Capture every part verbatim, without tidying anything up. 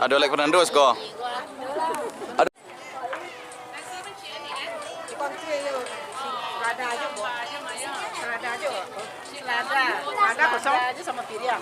Ado Lek Fernando siko. Ado. Lada, lada kosong. Lada aja sama piring.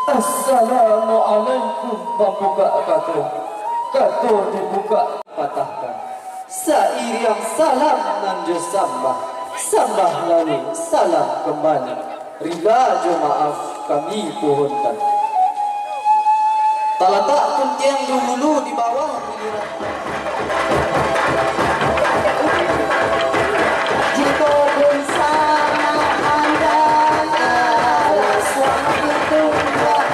Assalamualaikum, bambukak kato. Kato dibukak, patahkan. Sairiang salam nan jo sambah, sambah lalu salam kambali. Rila jo maaf kami pohonkan. Talatak puntiang dahulu di bawah giliran. Jikopun sanak anda, suami tunggak,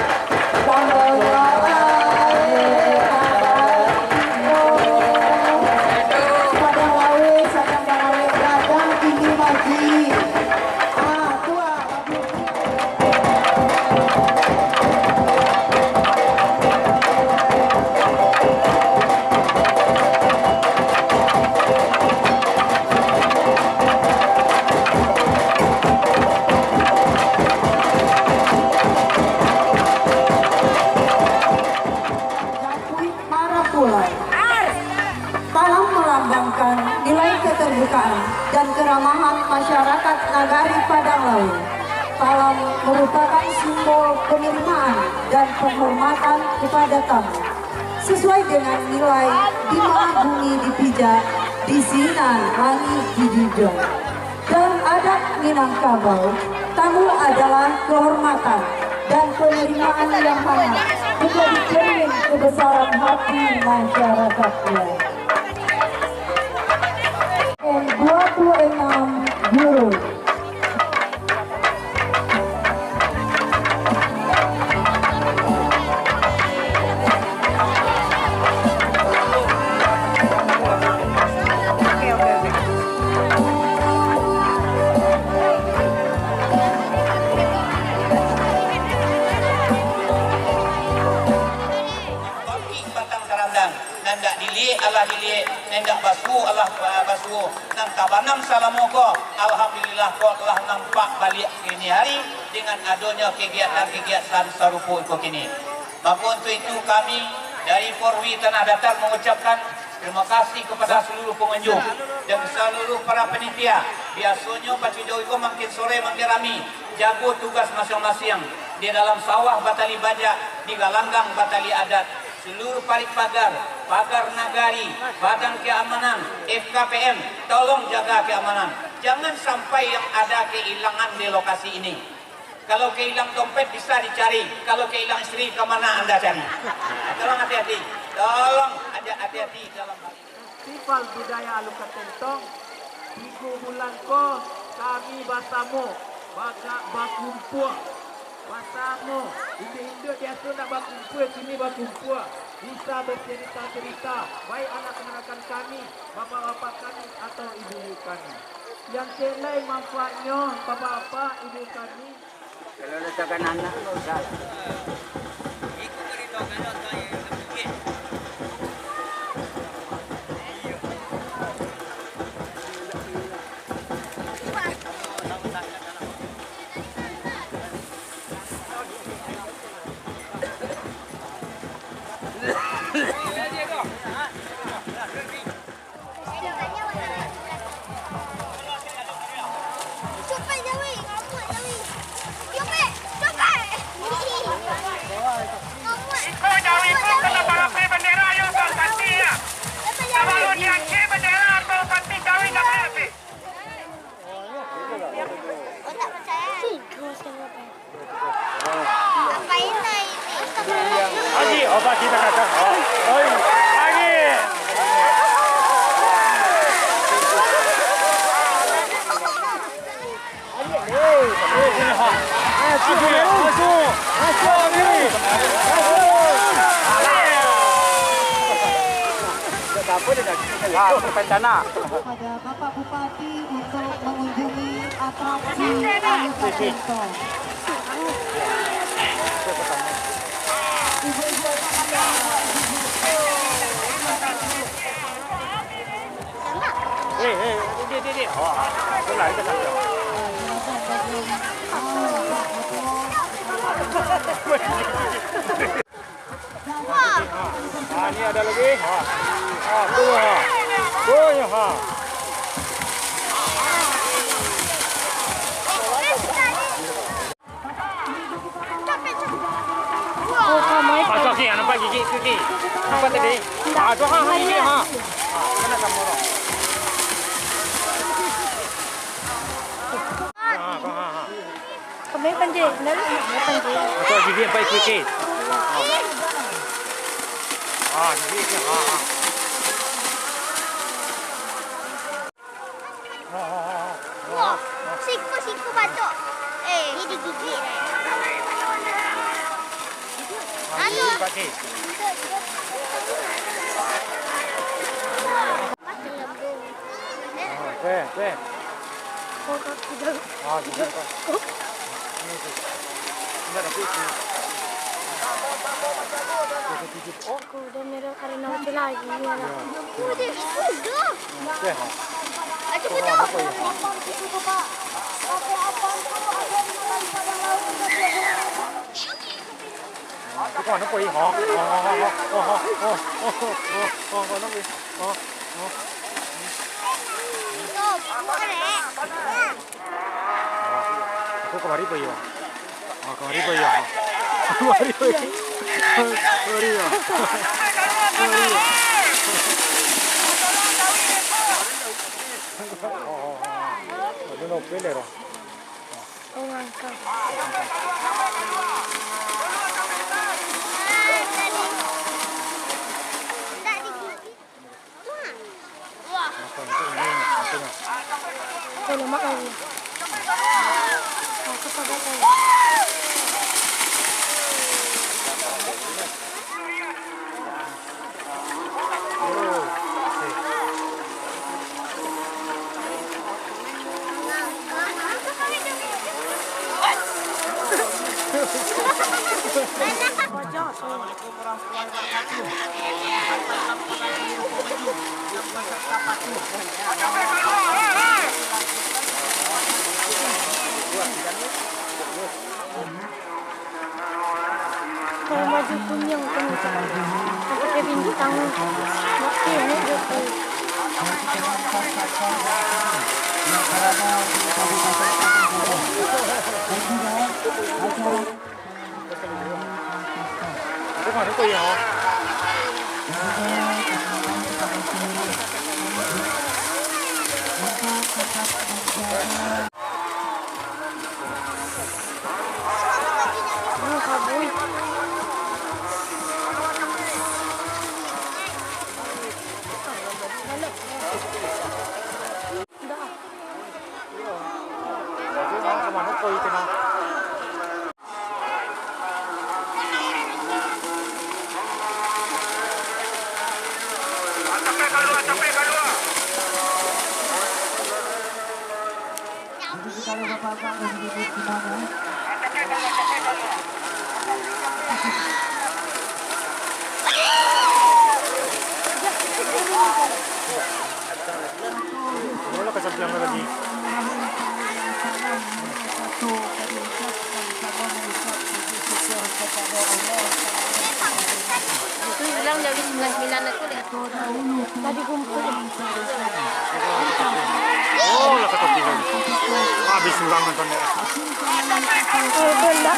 pambawa air, padang laweh, sadang laweh, gadang tinggi mati. Ah, tu ah. Marapulai. Salam melambangkan nilai keterbukaan dan keramahan masyarakat Nagari Padang Lawe. Salam merupakan simbol penerimaan dan penghormatan kepada tamu. Sesuai dengan nilai, di ma bumi dipijak, di sinan langik dijunjuang. Dalam adat Minangkabau, tamu adalah kehormatan dan penerimaan yang hangat, menjadi cermin kebesaran hati masyarakatnya. N dua puluh enam Guru. Bangkik batang karandang, nan dak diliek alah diliek, nan dak basuo alah, ah, basuo, nan tabanam salamo ko, alhamdulillah, ko lah nampak baliak kini hari dengan adonyo kegiatan-kegiatan sarupo iko kini. Mako, untuk itu, kami dari Polri Tanah Datar mengucapkan terima kasih kepada seluruh pengunjung dan seluruh para panitia. Biasonyo pacujo iko makin sore makin rami, jago tugas masing-masing. Di dalam sawah batali bajak, di galanggang batali adat. Seluruh parik pagar, pagar nagari, badan keamanan, F K P M, tolong jaga keamanan. Jangan sampai yang ada keilangan di lokasi ini. Kalau keilang dompet bisa dicari, kalau keilang istri, ka mana anda cari? Tolong hati-hati, tolong aja hati-hati dalam hal ini. Festival Budaya Alu Katentong, tigo bulan ko kami basamo, baka-, bakumpua, basamo. Induak-induak biaso ndak bakumpua, kini bakumpua. Bisa bacarita-carita, baik anak kamanakan kami, bapak-bapak kami, atau ibu-ibu kami. Yang cek lai manfaatnyo, bapak-bapak, ibu kami. Kalau letakkan anak, nggak usah. Pagi, oh, pagi dah kata. Oh, oi, pagi. Ah, rencana. Kepada Bapak Bupati untuk mengunjungi atraksi Alusa Center. Ibu-ibu, eh, eh, dia, dia, dia. Oh, ah, itulah, itu kan. Ah, ni ada lagi. Ah, ah, tu, ah. Tu, ya, ha. Ah, tu, Ki, nampak gigi tu, Ki. Nampak tadi? Ah, tu, ha, ha, gigi, ha. Ah, kena sama orang. Ha, ha, ha, ha. Kami panjai, benar? Kami panjai. Atau gigi sampai sikit. Ah, gigi sikit. Ah, ah. Ah, ah, ah, ah. Wah, siku-siku batuk. Eh, ini gigi. Ah, gigi pakai. Oke, oke. Ah, gitu, Pak. Ini tuh. Enggak ada putih. Oke, tutup. Oh. Aku udah merah karena udah lagi, ya. Ya. Udah, udah. Oke. Aduh, udah. Apa ya? Itu kan apa ya? Ha? Ha, ha, ha, ha. Oh, oh, oh, oh, oh, oh, oh, oh, oh, oh. Tuh, buka, Rek. Aku kamari pai, Bang. Oh, kamari pai, Bang. Kamari pai. Kamari, Bang. Kamari, Bang. Oh, oh, oh. Aduh, no, pele, Bang. Oh, ngangkang. Wah. Apa itu ini? Apa itu? Oh, lemak lagi. Aku sabar saja. Kalau baju kuning tu macam, pakai bintang. Oke, ini dia tu. Barulah ka sampiang lagi. Itu bilang dari sembilan sembilan itu deh. Tadi kumpul. Oh, lah ka tapi lagi. Habis urang nonton deh. Oh, itu enggak.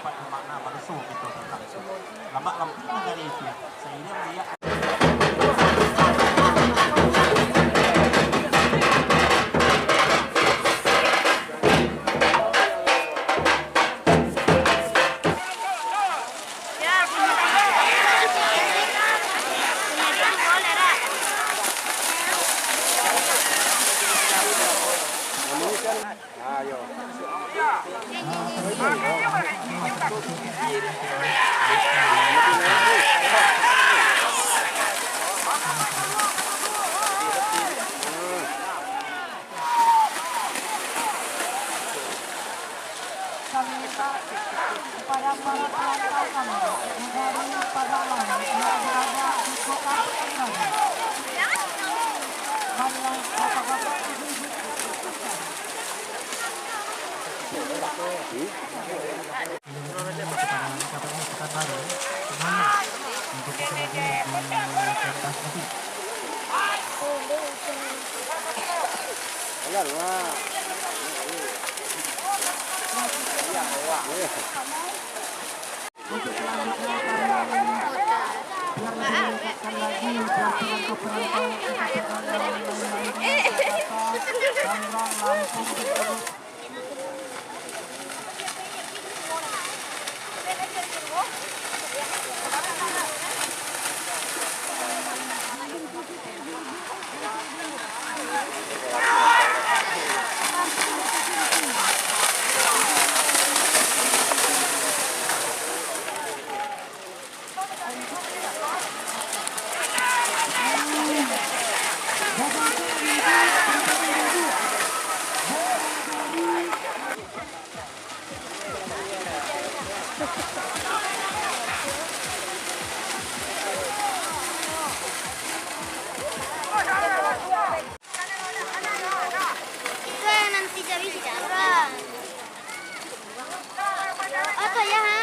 dapat bamakna baraso kito tantang itu. Lamak lampua dari itu, sainyo maliek. Kami minta kepada para perantau kami dari Pagarlang yang berada di kota Tangerang. Marilah bapak-bapak ibu-ibu. Itu yang nanti jadi sejarah. Apa ya, ha?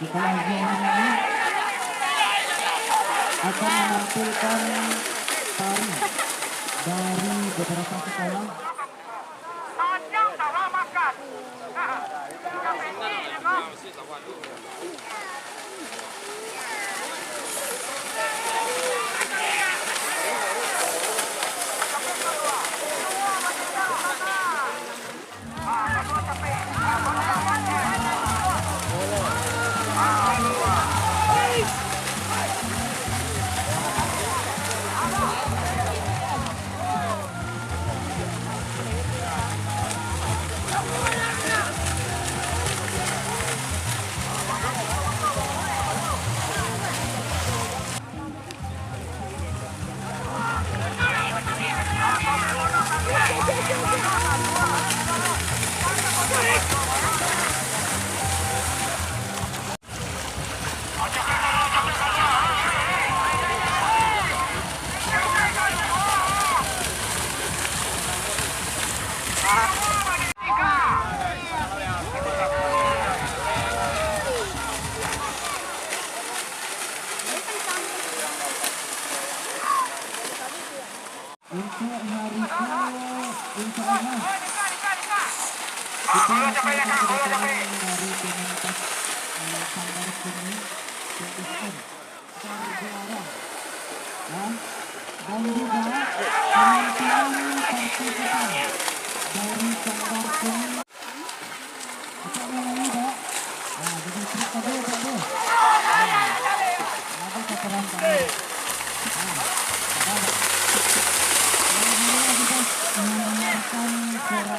Setelah ini akan menampilkan tari dari beberapa sekolah. Dari komunitas, eh, Sanggar Kuning, P S M, berjuara. Ya. Dan juga penampilan partisipan dari Sanggar Kuning. Apa namanya, Pak? Ah, jadi truk tadi, Pak, tu. Ah, ada keterangan tadi. Ah, ada, Pak. Alhamdulillah, kita mendengarkan suara